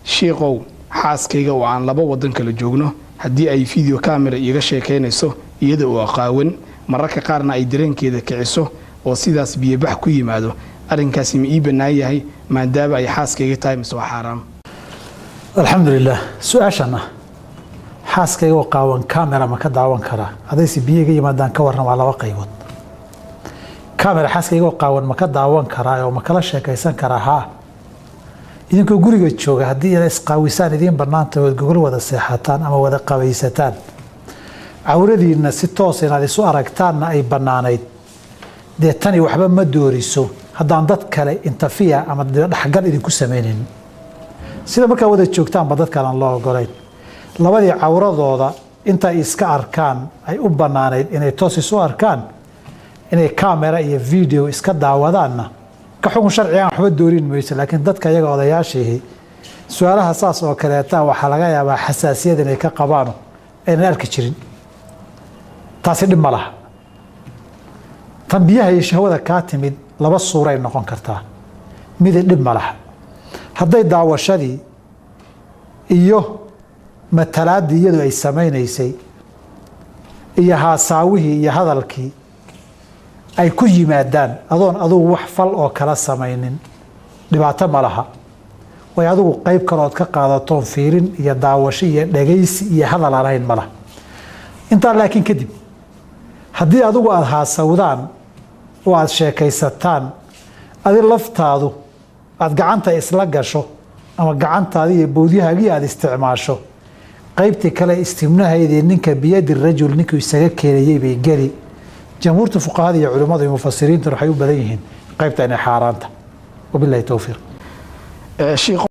Shiikow, xaaskayga oo aan laba wadan kala joogno, haddii ay video camera iiga sheekaynayso iyada oo qaawan, mararka qaarna ay dareenkeeda kiciso oo sidaas biyobax ku yimaado, arrinkaasi ma ii bannaan yahay maadaama ay xaaskayga tahay, mise waa xaaraam? Alxamdulilah. Su-aashan ah xaaskayga oo qaawan camera ma ka daawan karaa haddayse biyo iga yimaadaan ka warran, waa laba qaybood. Camera xaaskayga oo qaawan ma ka daawan karaa oo ma kala sheekaysan karaa? Haa, idinkoo guriga jooga haddii ina isqaawisaan idiin bannaanta ood gogol wada seexataan ama wada qabaysataan, cawradiinna si toos inaad isu aragtaanna ay bannaanayd, dee tani waxba ma dooriso haddaan dad kale intafiya ama dhexgal idinku samaynayn. Sida markaa wada joogtaanba dad kalean loo ogolayn, labadii cawradooda intay iska arkaan ay u bannaanayd inay toos isu arkaan, inay camera iyo video iska daawadaanna ka xukun sharcigan waxba doorin mayso. Laakiin dadka iyaga odayaashiihi su-aalaha saas oo kaleeta waxaa laga yaabaa xasaasiyad inay ka qabaano aynan arki jirin. Taasi dhib ma laha. Tan biyaha iyo shahwada kaa timid laba suuray noqon kartaa. Midi dhib ma laha hadday daawashadii iyo matalaaddii iyadu ay samaynaysay iyo haasaawihii iyo hadalkii ay ku yimaadaan adoon adugu wax fal oo kala samaynin, dhibaato ma laha. Way adigu qayb kale ood ka qaadatoon fiirin iyo daawasho iyo dhegaysi iyo hadal aan ahayn ma laha intaa. Laakiin kadib haddii adigu aada haasawdaan oo aada sheekaysataan, adi laftaadu aada gacanta isla gasho ama gacantaadi iyo bowdyahaagii aada isticmaasho, qaybtii kale istimnahaydii ninka biyadi rajul ninkuu isaga keenayey bay geli. Jamhuurta fuqahada iyo culimmadu iyo mufasiriintuna waxay u badan yihiin qaybta inay xaaraanta. Wabilahi towfiiq.